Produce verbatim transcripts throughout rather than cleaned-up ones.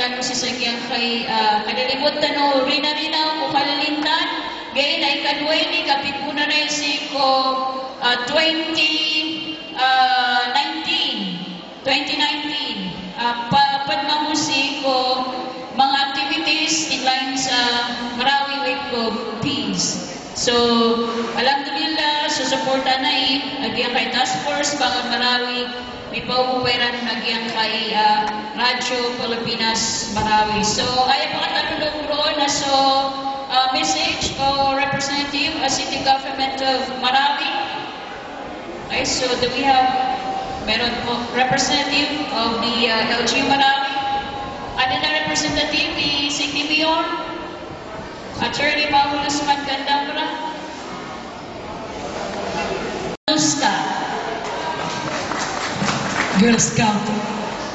Ano sii sa giyangkai, ah, kalilimod tano, Rinarinaw ko Kalilintan, giya na ikadowa ini, kapipona na sii ko, ah, twenty, ah, nineteen, twenty nineteen. Ah, pa-, ped mambo sii ko manga activities in line sa Marawi Week of Peace. So, alhamdulillah, so suporta na i, a giyangkai Task Force Bangon Marawi, mipaoporan a giyangkai, ah, Radyo Pilipinas Marawi. So, aya pakatalondog roo na so, ah, message o representative a City Government of Marawi. Okay, so do we have, meron po representative of the, ah, L G U Marawi? Adn a representative i City Mayor? Attorney Paolo Suman Gandamra. Girl Scout. Girl Scout.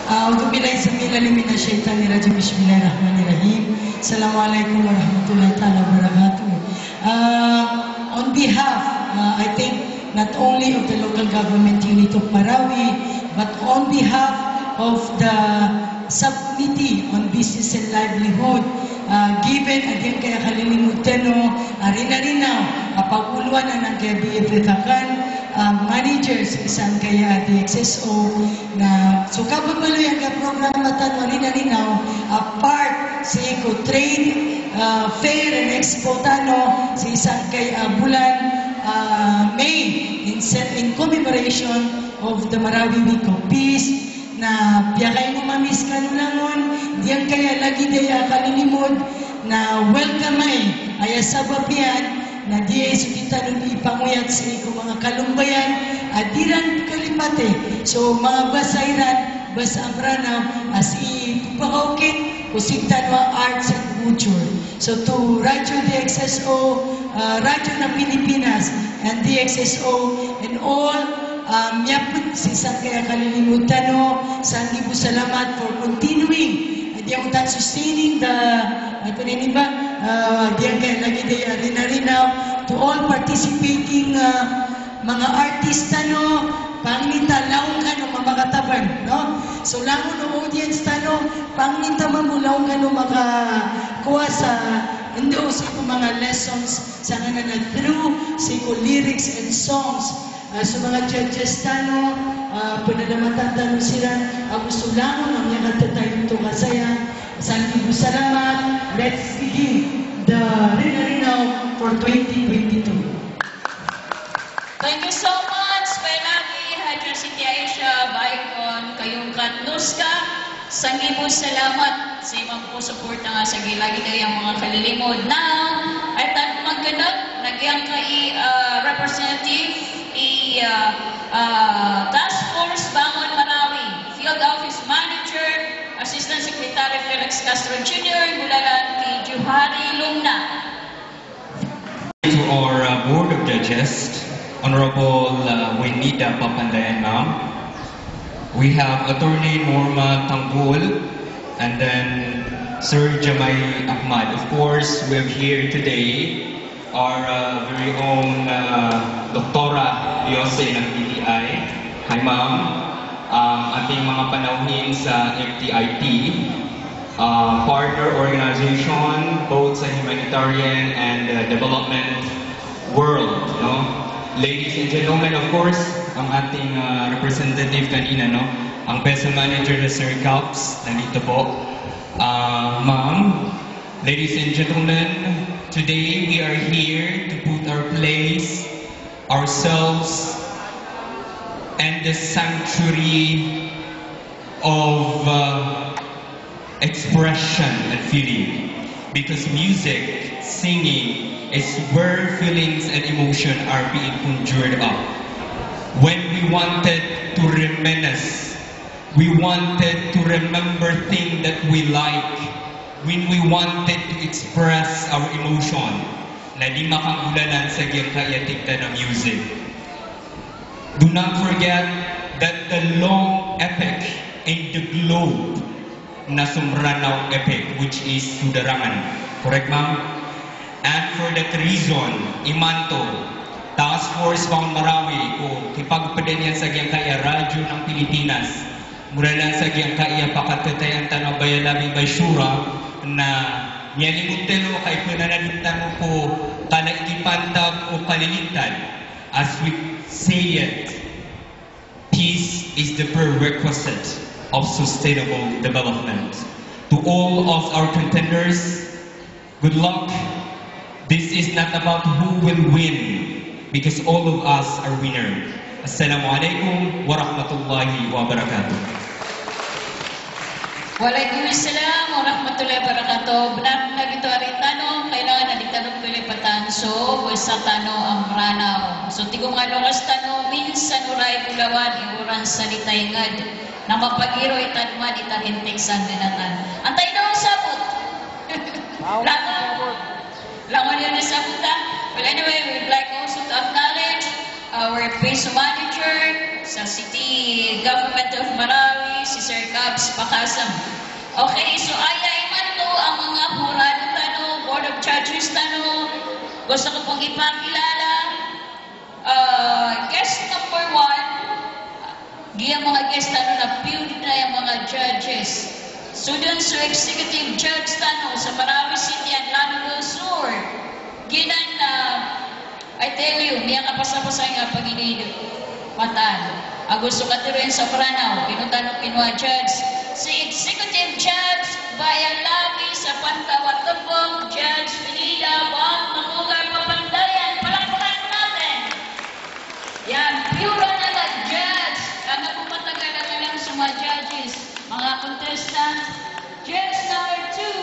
أعوذ بالله السميع العليم من الشيطان الرجيم. بسم الله الرحمن الرحيم. السلام عليكم ورحمة الله تعالى وبركاته. Uh, on behalf, uh, I think, not only of the local government unit of Marawi, but on behalf of the Subcommittee on Business and Livelihood, ah, given a giyangkaya kalilimod tano a Rinarinaw a pagoloan anan kaya B F F akan, ah, managers sangkaya D X S O, na so kababaloy angkaya programa tano a Rinarinaw a part sii ko trade, ah, fair and expo tano sii sangkaya, ah, bolan, ah, May in se-, in commemoration of the Marawi Week of Peace. Na piyakaino mami skano langon, giyangkaya lagid aya kalilimod, na welcome ai, aya sabap iyan, na di ai so di tano di ipangoyat sii ko manga kalombayan a di ran kalipati so manga basa iran, basa a Mranaw, a sii pakaokit ko sii tano a arts and culture. So to Radyo D X S O, ah, Radyo ng Pilipinas, and D X S O, and all, ah, miyapd sii sangkaya kalilimod tano, sanggibo salamat for continuing, ah, giyangkoto a sustaining the, ah, ito na ini ba? Ah, giyangkaya lagid aya Rinarinaw, to all participating, ah, manga artist tano, pangnin ta langon kano mamakatabang, no? So langon o audience tano, pangnin ta mambo langon kano makakowa sa endo sii ko manga lessons sangkanan a through sii ko lyrics and songs. Ah, so manga judges tano, ah, panalamatan tano siran, ago so langon a miyakatataym oto ka saya, sanggibo salamat, let's begin the Rinarinaw for twenty twenty-two. Thank you so much, Pailagi, Hadja Siti Aisha, Baikon, Kayungkat, Nuska. Sanggibo salamat sa imanto a suporta nga sa giyangkaya manga kalilimod. Now, ay tan magganap, na giyangkai, ah, representative i, ah, ah, Task Force Bangon Marawi, Field Office Manager, Assistant Secretary Felix Castro Junior, golalan ki Johari Lungna. To our, uh, Board of Judges, Honorable, uh, Winnie Dapa Pandayan, ma'am. We have Attorney Norma Tanggol, and then Sir Jamai Ahmad. Of course, we have here today our, uh, very own, uh, Doktora Yose ng P T I. Hi, ma'am. Um, ating mga panauhin sa F T I T, uh, partner organization, both sa humanitarian and, uh, development world, no? Ladies and gentlemen, of course, ang ating, uh, representative kanina, no? Ang PESA manager na Sir Caps, nandito po. Uh, ma'am, ladies and gentlemen, today we are here to put our place, ourselves, and the sanctuary of, uh, expression and feeling. Because music, singing, is where feelings and emotion are being conjured up. When we wanted to reminisce, we wanted to remember things that we like, when we wanted to express our emotion, na di makanggolalan sa giyangkaya tig tano a music. Do not forget that the long epic in the globe na so Mranaw epic, which is Sodarangan. Correct, ma'am? And for that reason, imanto, Task Force Bangon Marawi ko kipagpda niyan sa giyangkaya Radyo ng Pilipinas, Muralan sa giyangkai a pakatatayan tano a Baya Labi by Shura na miyalimod tano ka ipananadn tano ko kala i kipantag o kalilintad. As we say it, peace is the prerequisite of sustainable development. To all of our contenders, good luck. This is not about who will win, because all of us are winner. Assalamu alaikum warahmatullahi wabarakatuh. Walaikum assalam warahmatullahi wabarakatuh. Bnar na giyoto a ari tano, kailangan a di tano pilipatan so basa tano a Mranaw. So tig o manga loks tano, minsan oray bolawan i oran sa di ta ingd, na mapagiro i tadman i tarintik sa nggnatan. Antaa i da on sabot? Langon. Langon iyan i sabot, a. Well, anyway, we would like also to acknowledge our base manager sa City Government of Marawi, si Sir Gabs Pakasam. Okay, so aya imanto a manga hurado tano, Board of Judges tano, gusto ko pong ipakilala. Ah, guest number one, giya manga guest tano na pure na aya manga judges. So dn so executive judge tano sa Marawi City and Lanao del Sur. Giyanan, ah, I tell you, miyakapasapasang a pagidid. Mataan. Ago so katharo iyan sa Mranaw, ino tano kinowa judge, si Executive Judge Baya Labi sa Pantawa Tembong, Judge Benida Bang Makugar Papandayan. Palakpakan natin. Yan, pure na judge. Kna bo matagal a kna so manga judges. Manga contestant, judge number two,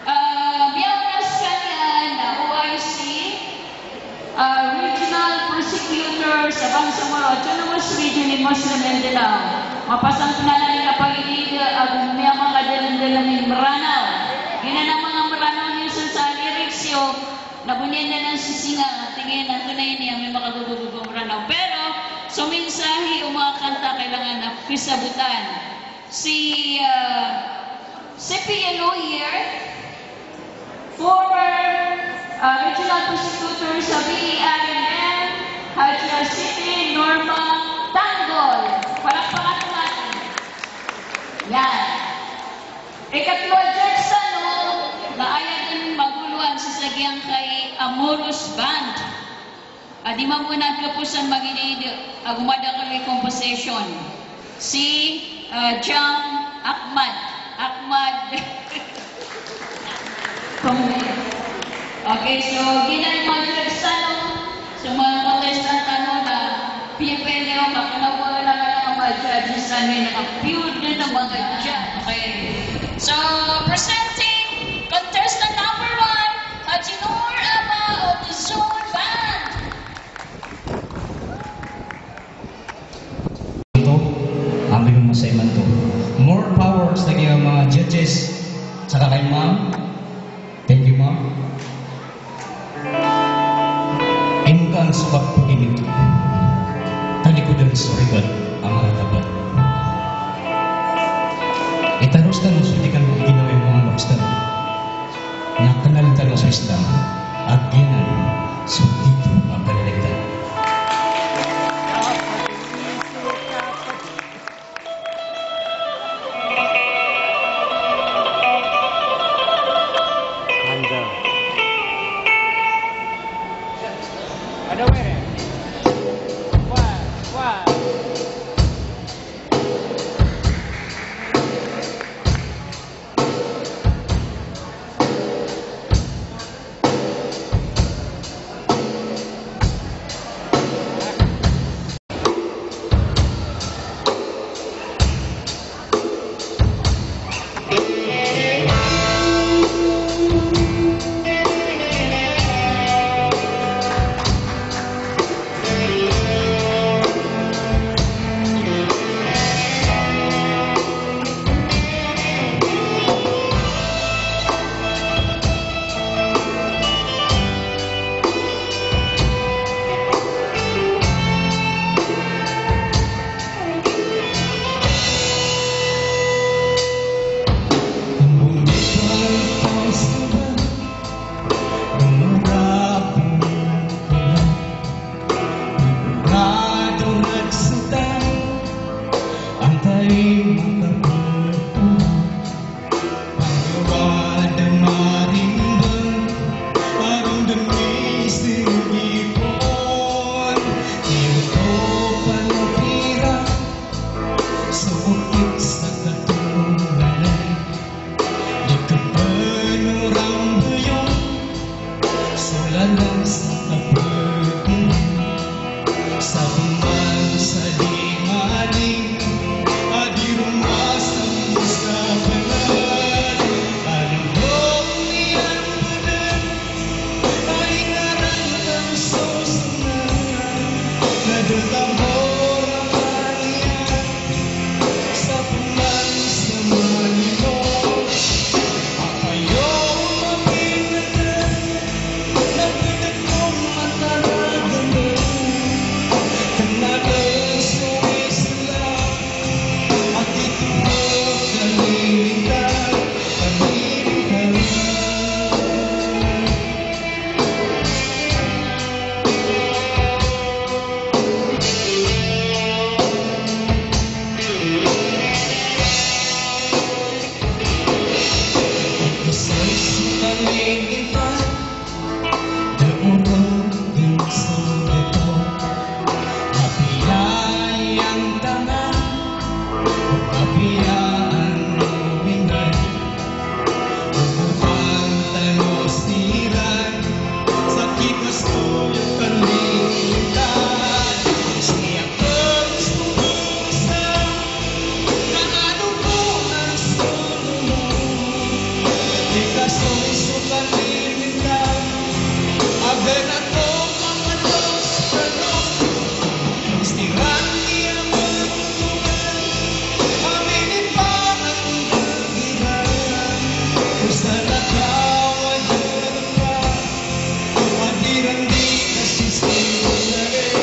ah, miyaona skaniyan na O I C, ah, Regional Prosecutor sa Bangsamoro Autonomous Region in Muslim Mindanao. Mapasang pn anan i kapagidid ago miyamakadalmdalm i Mranaw. Giyanan a manga Mranaw niyo san sa lyrics iyo, na bo niyan anan sisinga, tig iyan a antonaa ini a miyakagogogogo Mranaw. Pero so mensahe o manga kanta kailangan a pisabotan. Si, ah, C P N O here, former, ah, regional prosecutor sa B A R M M, Hajar City, Norma Tanggol. Palakpakan natin. Yan. Ikatlo a judge tano, na aya dn magoloan sii sa giyangkai a Moros Band. A di mambo na kaposan magidid ago madakl i composition. Si, ah, Jam Ahmad. Ahmad. Okay, so giyanan manga judge tano, so manga contestant tano na piyapili o kakalawa na manga judges tano na pure dn a manga judge. Okay. So, presenting contestant number one, Haji Noor Aba of the Zone Band. Imanto, amay o masa imanto. More power sa giya manga judges, saka kay ma'am. Thank you, ma'am. Ingkan so kapagilid, talikodan so rigat a maratabat. Itaros tano so di kami ginawa i manga loks tano. Na knalin tano so Islam, a giyanan so tito a kalilintad. Ay makapagpura, pangawad a marimbang, aron da misigi pon, iyo ko panopira, so okit sa katonganay, di kapanorambayan, so lalan sa kapagdam, sa pman sa di maling, a di romasam sa panay. Ano bo iyan pd a ingaran tano so sangkanan, na da tano raman iyan sa pman sa manimo. Apayo mapinatay na pd ko mataragan, kna da so Islam a titho a kalilintad, kalilintad. Kasoy so kalilintad, da oto dn so dato, mapiya iyan taman o mapiya a mawingay. Ogopan tano siran sa kikasoy a kalilintad. Siya pn so bangsa na adn ko na so lolo, ikasoy so kalilintad, a da na ko mamatos tano. Siran iya pagtugan a minipanandg iran ko salakaw a darpa a di ran di kasisinggarin.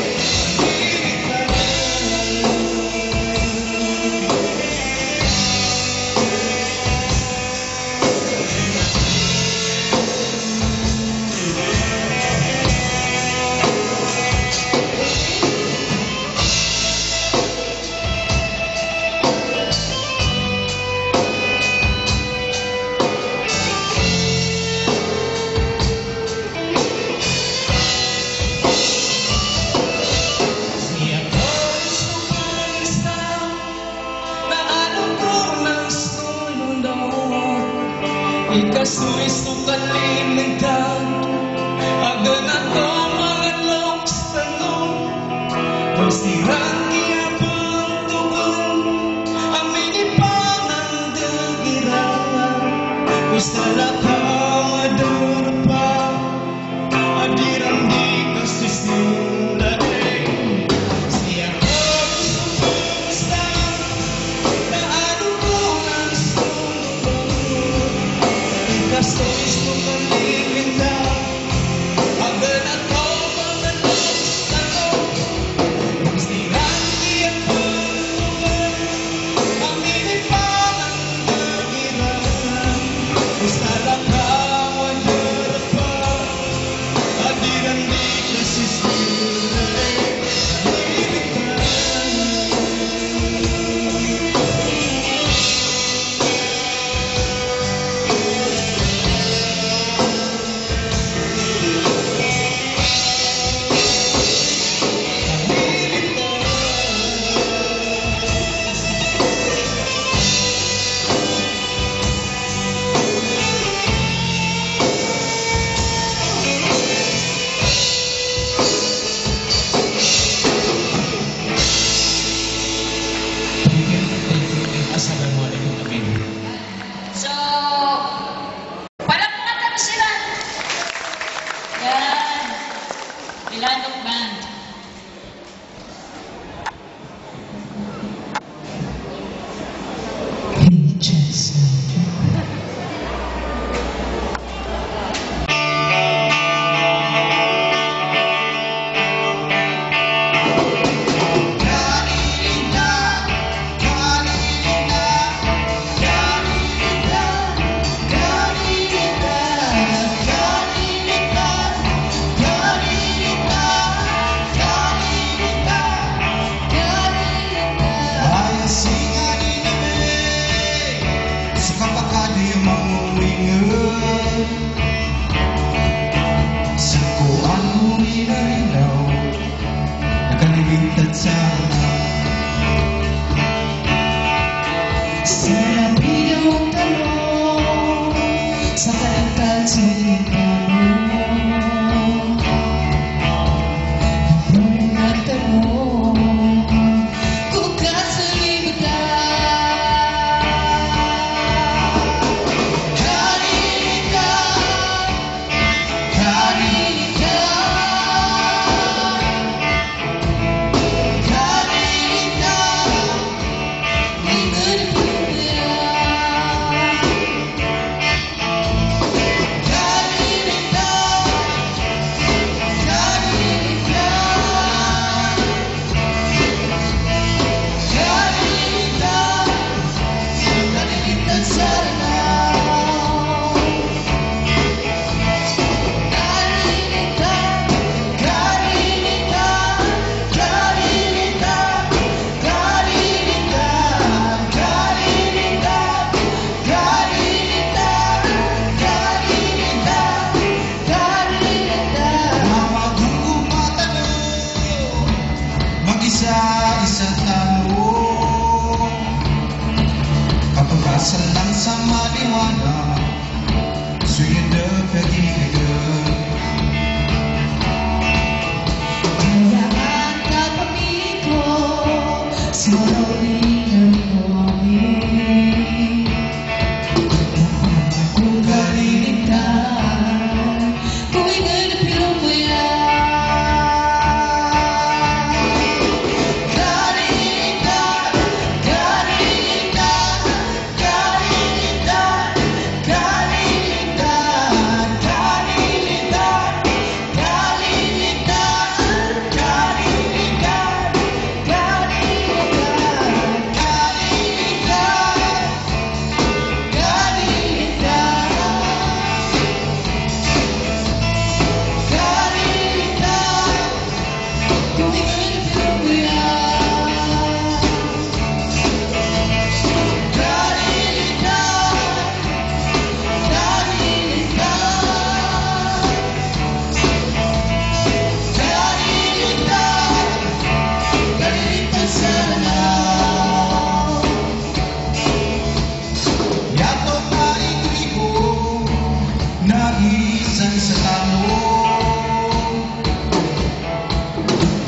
Siya pn so bangsa na adn ko na so lolo, ikasoy so kalilintad, a da na ko mamatos tano. Ko siran iya pagtugan a minipanandg iran ko salakaw a darpa a di ran di kasisinggarin. Siya pn so bangsa na adn ko na so lolo, ikasoy so kalilintad, a da na ko mamatos tano. Ko siran iya pagtugan a minipanandg iran ko salakaw Isa-isa tano, kapag-asal lang sa maliwanag, suyu da pagiging. Kaya ang kapamilya ko, sa loob ng buhay.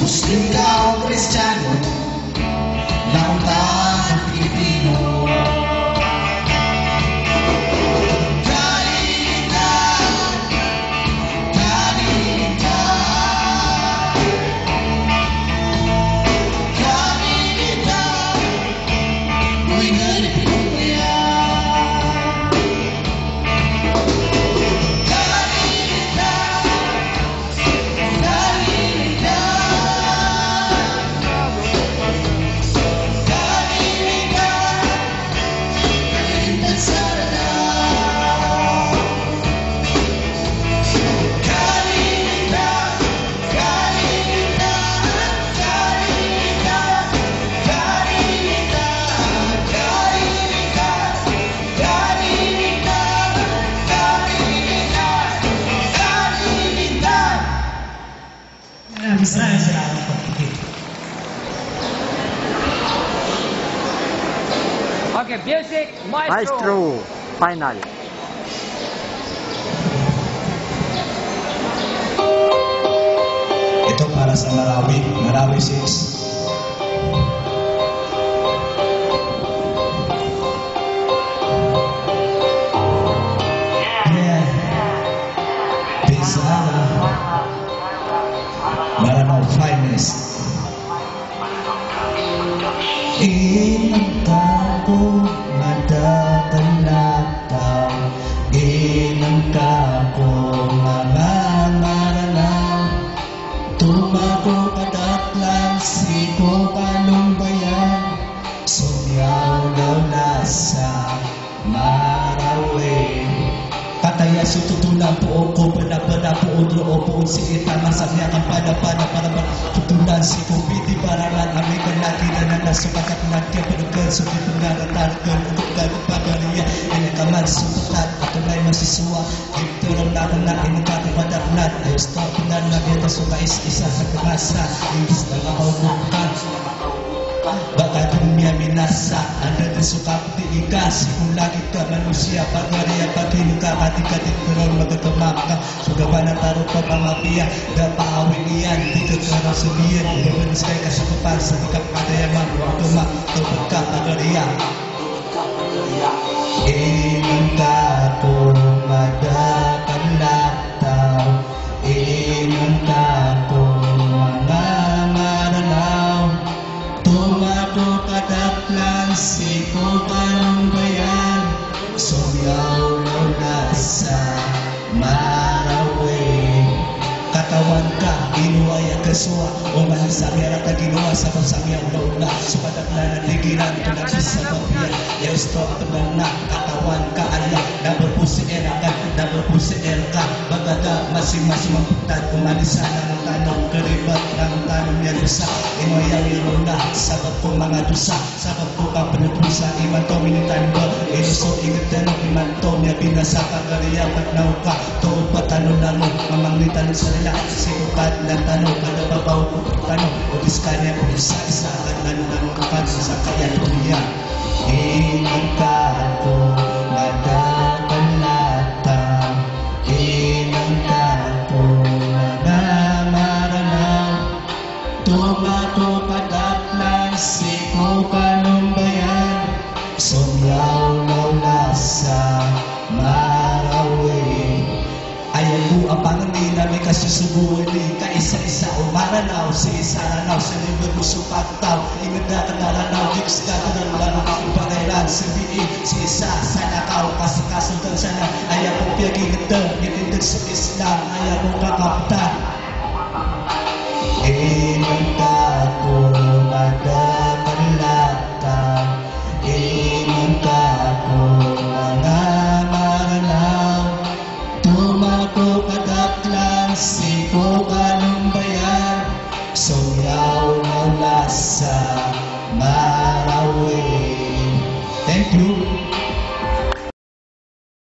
Muslim ka o Kristiyano, langon ta sa Pilipino. Kalinta, kalinta, kalinta. Okay, music, maestro. Maestro, final. Ito para sa Marawi, Marawi six. Yeah. Pizza. Maranao finest. Inang kako madakalakaw, inang kako mamamaranaw, tomako kadaklan sii ko kalombayan, somiyawlawla sa Marawi. Kataya so totolan, poon ko pd a pd a poon roo, poon sii ta masa a miyakapada-pada, para ba totolan sii ko pd i paralan a mikalaki na na so kataklan kiya pd a kn so kipengaratan kn o kn pagariya. Ina ka man so pkat a tonay masisowa, giptoro na ko na ina ka ko kadaklan, ayos ta pnan na biyata so kais isa sa kemasa, imbis na makaogokan. Baka dn miyaminasa, anda So kapti ika sii ko lagid ka manosiya, pagari a pagin ka, katikati ko ron magatama ka. So gabana taro ka pangapiya, da paawin iyan di ka karasoliyan, da banis ka ika so kapal sa di ka padayaman, wag ka ma, tawag ka pagari a. Ino ka ko madakalataw, ino ka ko manga Maranaw, tomato ka daklan sii ko kanombayan, somiyawlaw na sa Marawi. Katawan ka, ino aya kasowa, oman sa miyarata ginawa, sabap sa miyawlaw na so kadaklan a tig iran, pagkasabap iyan, aya osto a tebang na katawan ka, aya na berpusi irakan, na berpusi iraka, bagada masing-masing mapetad, oman sa na tano karibat, na tano miyadosa, ino aya miyadosa, sabap ko manga dosa, sabap ko kapendosa, imanto minitanda, ino so inged tano, imanto miyabinasa, pagari a pagnaw ka, topat tano langon, mamangni tano sa lala, sii ko pat na tano, kada babaw ko tano, o di sekaniyan, o di sa isa, kada tano langon, kada sa kaya dunya. Ino ka ko madakalataw, ino ka ko manga Maranaw, tomato ka daklan sii ko kanombayan, somiyawlaw na sa Marawi. Aya bo a pangni na mikasosogoan i kaisa-isa o Maranaw, sii sa Ranaw, sa liber o so pagtaw, inged a kena Ranaw, di ko seka kena Ranaw, ipakairan, sabiin, sii sa, sa Nakaw, kasakasodan sana, aya bo piyaginged, mitindeg so Islam, aya bo kakaptan.